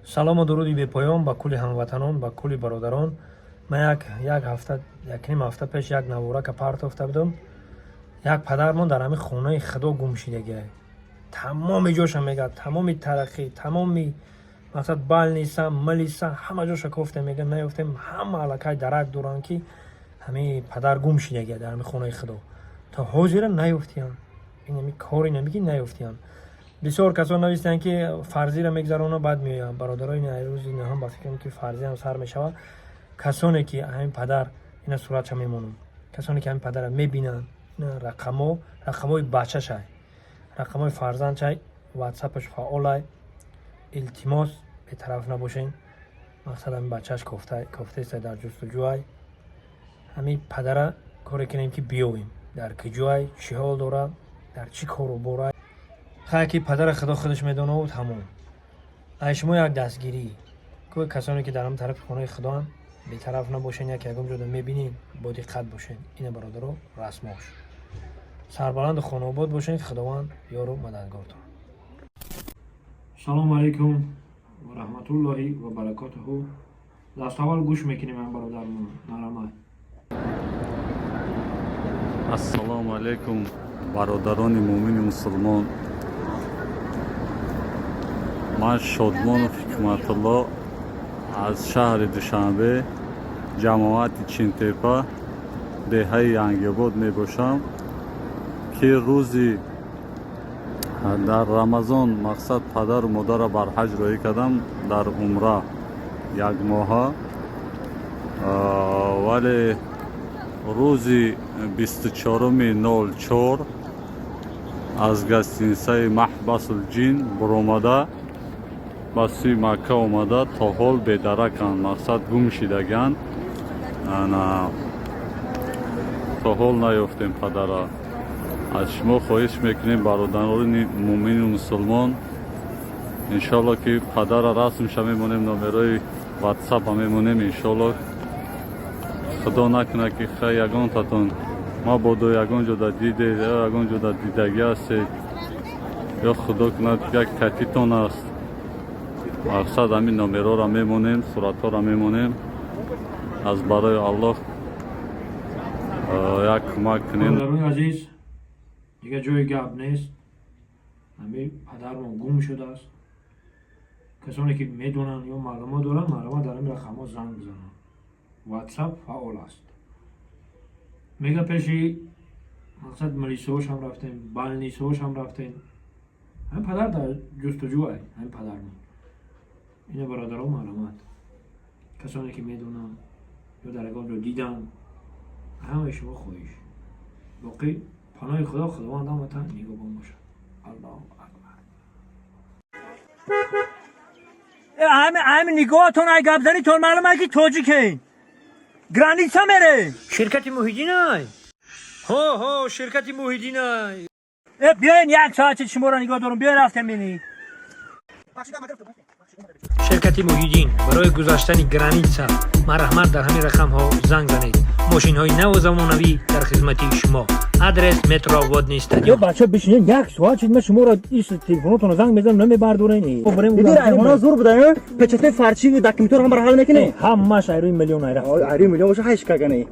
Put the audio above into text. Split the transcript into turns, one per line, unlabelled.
Салому дуруди бепоён ба кулли ҳамватанон, ба кулли бародарон. Ман як ҳафта, якним ҳафта пеш як наворака партофта будам. Як падармон дар ҳамин хонаи Худо гум шидагиай. Тамоми ҷоша мегӯяд, тамоми тараққӣ, тамоми, мақсад, больница, милиса, ҳама ҷоша кофтем, мега, наёфтем. Ҳама аллакай дарак доранд, ки ҳамин падар гум шидагиай дар ҳамин хонаи Худо. То ҳозира наёфтиянд. Ин ҳами кори намиги наёфтиянд. Бисёр касон навистанд, ки фарзиро мегзаронанд, баъд меоянд. Бародарои, рӯзи ниҳон ба фикрам, ки фарзӣ ҳам сар мешавад. Касоне ки ҳамин падар, ина суратша мемонам, касоне ки ҳамин падара мебинанд, ина рақамо, рақамҳои бачашай, рақамҳои фарзандшай, ватсапаш фаъолай. Илтимос, бетараф набошен. Мақсад, ҳамин бачаш кофтаеста, дар ҷустуҷӯай. Ҳамин падара коре кунем, ки биёвем, дар куҷоай, чӣ ҳол дорад, дар чӣ кору борай. Хай, ки падара Худо худаш медонаву тамом. Ай шумо як дастгирӣ ко, касоне ки дар ҳам тарафи хонаи Худоанд, бетараф набошен. Як ягон ҷода мебинен, бо диққат бошен. Ина, бародаро, расмош. Сарбаланду хонаобод бошен, Худованд ёру мададгортон. Салому алайкум ва раҳматуллоҳи ва баракотуҳу. Даставвал гӯш мекунем ам бародармон нарамай.
Ассалому алайкум, бародарони муъмини мусулмон. Ман Шодмонов Ҳикматулло аз шаҳри Душанбе, ҷамоати Чинтепа, деҳаи Янгиобод мебошам, ки рӯзи дар Рамазон, мақсад, падару модарро бар ҳаҷ роҳӣ кардам, дар умра якмоҳа, вале рӯзи 24-уми 04 аз гостиницаи Маҳбасул Ҷин буромада, ба сӯи Макка омада, то ҳол бедараканд, мақсад, гум шидаганд. Ана, то ҳол наёфтем падара. Аз шумо хоҳиш мекунем, бародарони муъмину мусулмон, иншоалло, ки падара расмша мемонем, номерои ватсапа мемонем. Иншоалло, Худо накунад, ки хай ягонтатон мабодо ягон ҷода дидед ё ягон ҷода дидагӣ ҳастед, ё, Худо кунад, як катитон аст, мақсад, ҳамин номерора мемонем, суратҳоро мемонем. Аз барои Аллоҳ як кӯмак кунем.
Бародарони азиз, дигар ҷои гап нест. Ҳамин падармон гум шудааст. Касоне ки медонанд ё маълумот доранд, марҳамат, дар ҳамин рақамҳо занг бизананд. Ватсап фаъол аст. Мега, пеши, мақсад, милисаҳошам рафтем, больницаҳошам рафтем, ҳамин падар дар ҷустуҷӯай. Ҳамин падармон. Ина, бародаро, марҳамат, касоне ки медонанд ё дар ягон ҷо диданд, ҳамаи шумо хоҳиш. Боқӣ паноҳи Худо, Худованд ҳаматан нигоҳбон бошад. Аллоҳу акбар. Ҳами нигоҳатон, ай гапзанитон маълум ай, ки тоҷикен. Граница мере. Ширкати Муҳиддинай. Ҳо, ҳо, ширкати Муҳиддинай. Э, биёен, як соати шуморо нигоҳ дорум. Биёен, рафтем, бинед. Ширкати Муҳиддин, барои гузаштани граница марҳамат, дар ҳамин рақамҳо занг занед. Мошинҳои наву замонавӣ дар хизмати шумо. Адрес: метро Водный стадион. Бача, бишинед, як соат шид, ман шуморо ис телефонотонро занг мезанам, намебардорен.
Диди, райҳона зур буда, печатаи фарчи, документор ҳам ҳал мекунӣ.
Ҳамаш айрӯи миллион айра.
Айрӯи миллион боша, ҳайш кагане.